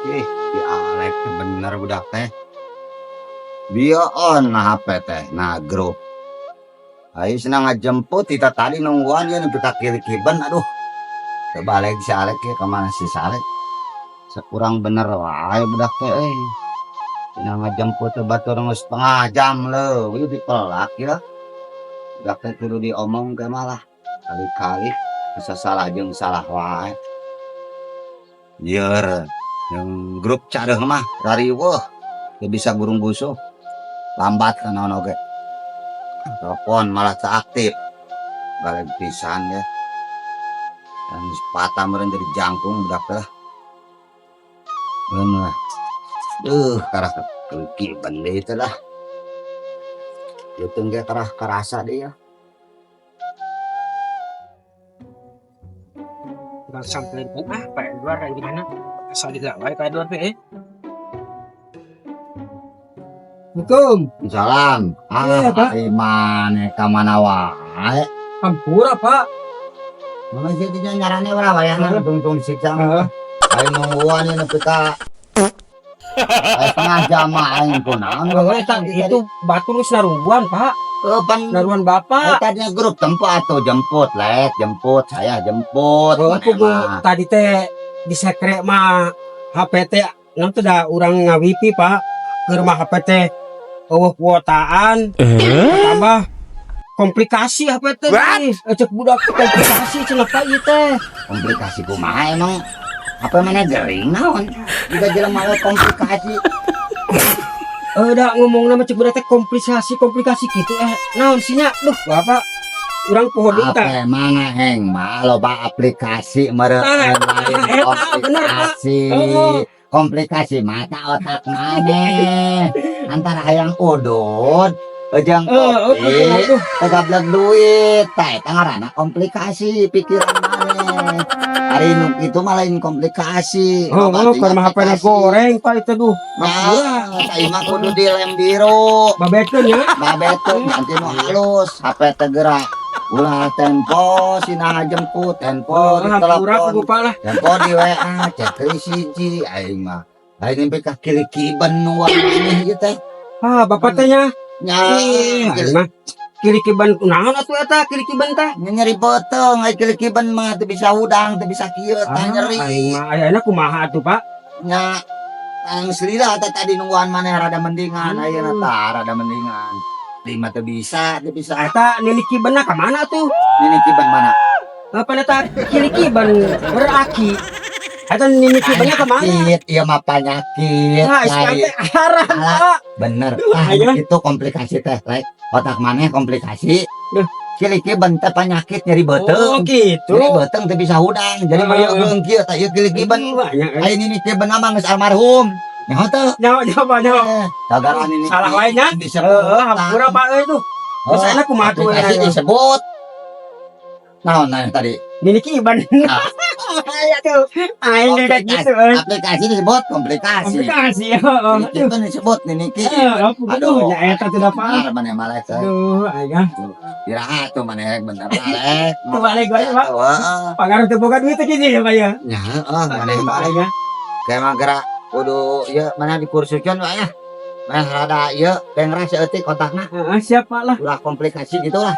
Ih, si Alek teh bener budak teh. Dia on nah HP teh, nah grup. Ayo senang ngajemput kita tadi nungguan ya nepi ka kiri-kiben, aduh. Kebalik si Alek ya, kemana si Alek? Sekurang bener wae budak teh euy. Cenah ngajemput teh batur geus setengah jam leuwih dipelak ya. Budak teh kudu diomong ke malah. Kali-kali bisa salah jeung salah wae. Lieur yang grup cadeuh mah rariweuh teu bisa burung busuh. Lambat kan naon oge. Telepon malah tak aktif. Balik pisan ya. Dan patah meureun jadi jangkung budak teh lah. Bener. Duh, karah kiban deui teh lah. Itu ge karah karasa deui ya. Bang samperin ah Pak Edward kayak gimana? Asal tidak wae Pak Edward eh. Assalamualaikum. Salam. Iya, Ah, Pak. ari maneh ka mana wae? Hampura Pak. Mama jadinya nyarane ora wayahna tungtung siksa. Heeh. Aing nungguan ieu nepi ka aya setengah jam mah aing kunaon. Oh, eta itu batur geus naruan Pak. Eh, pan Naruan Bapak. tadinya grup tempo atau jemput lek jemput saya jemput. Oh, Maneh aku mah. tadi teh di sekre mah HP teh nanti da urang ngawipi Pak. Ke rumah HP teh euweuh kuotaan. Tambah komplikasi HP teh nih. Cek budak komplikasi cenah Pak ieu teh. Komplikasi kumaha emang? Apa mana gering naon? Jika jelema we komplikasi. Eh da ngomong nama cek budak teh komplikasi komplikasi gitu eh naon sih nya? Duh, Bapak urang poho deui tah. Apa mana heng mah loba aplikasi meureun Tah, lain eta bener, Pak. komplikasi. Oh. Komplikasi mata otak maneh. Antara hayang udud jeung Eh, kopi aduh. tegablek duit. Tah eta ngaranna komplikasi pikiran maneh. Ari nu kitu mah lain komplikasi. Oh, Loba oh, tinggal keur mah HP na aplikasi. goreng Pak itu duh. Nah, tah mah kudu dilem biru. Babekeun ya. Babekeun ganti nu halus, HP teh gerak. Ulah tempo sina jemput, tempo Oh, di hampura telepon, ku Pak lah. tempo di WA, cek deui siji aing mah. Aing nepi ka kili-kiben nu maneh ieu teh. Ah, Bapak teh nya. Nya, Ih, aing mah kili-kiban kunaon atuh eta kili-kiban teh? Nyeri beuteung ai kili-kiben mah teu bisa hudang, teu bisa kieu tah nyeri. Aing mah ayeuna kumaha atuh Pak? Nya, tang selila teh tadi nungguan maneh rada mendingan, ayeuna tah rada mendingan. Lima teu bisa, teu bisa. Eta nini kibanna ka mana tuh? Nini kiban mana? Apa eta kili-kiban beraki? Eta nini kibanna ka mana? Penyakit, iya mah penyakit. Nah, Lain. teh haram, Alah. Pak. Bener. Duh, Ah, ayo. itu komplikasi teh, Lek. Otak maneh komplikasi. Duh. Kili-kiban teh penyakit nyeri Oh, beuteung. gitu. Nyeri beuteung teu bisa hudang. Jadi mah Heeh. kieu teh ieu kili-kiban. Banyak. Aya nini kiban mah geus almarhum. Nyaho teu? Nyawa nyawa nyawa. Eh, Tagaran ini Salah lainnya. disebut. Heeh, hampura Pak euy tuh. Terus Oh, enak kumaha tuh aplikasi enak. disebut. Naon nanya tadi? Nini kiban. Ah. Ya tuh. Aing kayak gitu euy. Aplikasi disebut komplikasi. Komplikasi heeh. Nini kiban disebut nini ki. Aduh, Aduh. nya eta tidak apa. Bener maneh mah Lek. Aduh, aing. Iraha tuh maneh bener Lek. Tuh balik wae, Pak. Heeh. Pangaruh teu boga duit teh kieu ya, Pak ya. Nya heeh maneh mah. Aing ya. Kayak mah gerak kudu ieu mana dikursuskeun wae ya. Meh rada ieu dengrah saeutik otakna Heeh, siap Pak lah. ulah komplikasi gitu lah.